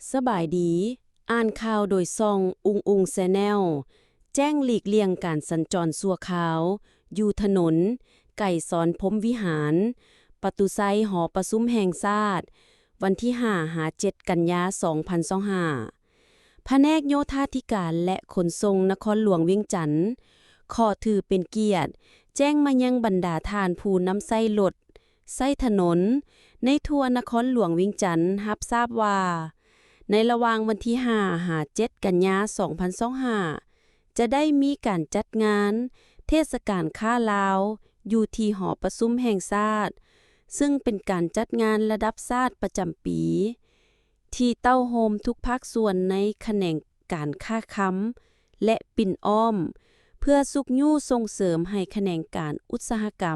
ສະບາຍດີ, ອ່ານຂ່າວໂດຍຊ່ອງອຸງອຸງ Channel. ແຈ້ງຫຼີກລ່ຽງການສັນຈອນຊົ່ວຄາວ ຢູ່ຖະໜົນໄກສອນ ພົມວິຫານ, ປະຕູໄຊຫໍປະຊຸມແຫ່ງຊາດ, ວັນທີຫ້າຫາເຈັດກັນຍາ ສອງພັນຊາວຫ້າ. ພະແນກໂຍທາທິການ ແລະ ຂົນສົ່ງນະຄອນຫຼວງວຽງຈັນ ຂໍຖືເປັນກຽດແຈ້ງມາຍັງບັນດາທ່ານຜູ້ນຳໃຊ້ລົດ ໃຊ້ຖະໜົນໃນທົ່ວນະຄອນຫຼວງວຽງຈັນຮັບຊາບວ່າ, ໃນລະຫວ່າງວັນທີຫ້າຫາເຈັດກັນຍາ ສອງພັນຊາວຫ້າ ຈະໄດ້ມີການຈັດງານເທດສະການຄ້າລາວຢູ່ທີ່ຫໍປະຊຸມແຫ່ງຊາດ, ເຊິ່ງເປັນການຈັດງານລະດັບຊາດປະຈຳປີ ທີ່ເຕົ້າໂຮມທຸກພາກສ່ວນໃນຂະແໜງການຄ້າຄຳ ແລະ ປິ່ນອ້ອມ ເພື່ອຊຸກຍູ້ສົ່ງເສີມໃຫ້ຂະແໜງການອຸດສາຫະກຳ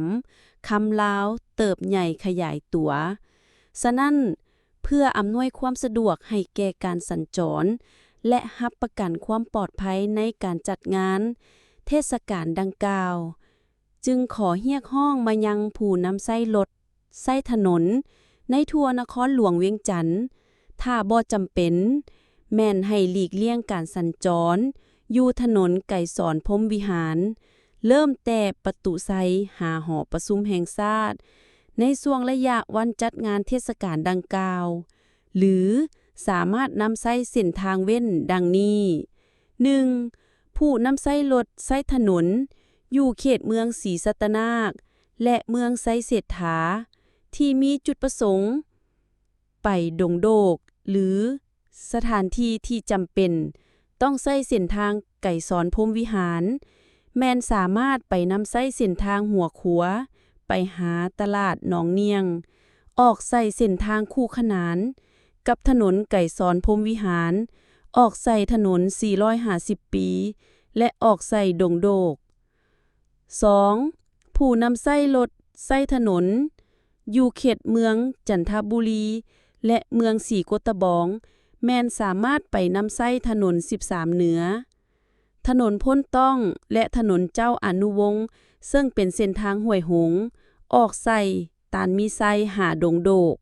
ຄຳລາວເຕີບໃຫຍ່ຂະຫຍາຍຕົວ. ສະນັ້ນ, ເພື່ອອຳນວຍຄວາມສະດວກໃຫ້ແກ່ການສັນຈອນ ແລະ ຮັບປະກັນຄວາມປອດໄພໃນການຈັດງານເທດສະການດັ່ງກ່າວ, ຈຶ່ງຂໍຮຽກຮ້ອງມາຍັງຜູ້ນຳໃຊ້ລົດ ໃຊ້ຖະໜົນໃນທົ່ວນະຄອນຫຼວງວຽງຈັນ, ຖ້າບໍ່ຈຳເປັນ, ແມ່ນໃຫ້ຫຼີກລ່ຽງການສັນຈອນຢູ່ຖະໜົນໄກສອນ ພົມວິຫານ, ເລີ່ມແຕ່ປະຕູໄຊຫາຫໍປະຊຸມແຫ່ງຊາດ ໃນຊ່ວງໄລຍະວັນຈັດງານເທດສະການດັ່ງກ່າວ ຫຼື ສາມາດນຳໃຊ້ເສັ້ນທາງເວັ້ນດັ່ງນີ້: ໜຶ່ງ ຜູ້ນຳໃຊ້ລົດໃຊ້ຖະໜົນຢູ່ເຂດເມືອງສີສັດຕະນາກ ແລະ ເມືອງໄຊເສດຖາ ທີ່ມີຈຸດປະສົງໄປດົງໂດກ ຫຼື ສະຖານທີ່ທີ່ຈຳເປັນຕ້ອງໃຊ້ເສັ້ນທາງໄກສອນ ພົມວິຫານ, ແມ່ນສາມາດໄປນຳໃຊ້ເສັ້ນທາງຫົວຂົວ ໄປຫາຕະຫຼາດໜອງໜ່ຽງ, ອອກໃສ່ເສັ້ນທາງຄູ່ຂະໜານກັບຖະໜົນໄກສອນ ພົມວິຫານ, ອອກໃສ່ຖະໜົນສີ່ຮ້ອຍຫ້າສິບປີ ແລະ ອອກໃສ່ດົງໂດກ. ສອງ ຜູ້ນຳໃຊ້ລົດໃຊ້ຖະໜົນຢູ່ເຂດເມືອງຈັນທະບູລີ ແລະ ເມືອງສີໂຄດຕະບອງ ແມ່ນສາມາດໄປນຳໃຊ້ຖະໜົນສິບສາມເໜືອ, ຖະໜົນໂພນຕ້ອງ ແລະ ຖະໜົນເຈົ້າອະນຸວົງ ເຊິ່ງເປັນເສັ້ນທາງຫ້ວຍຫົງ ອອກໃສ່ຕານມີໄຊຫາດົງໂດກ.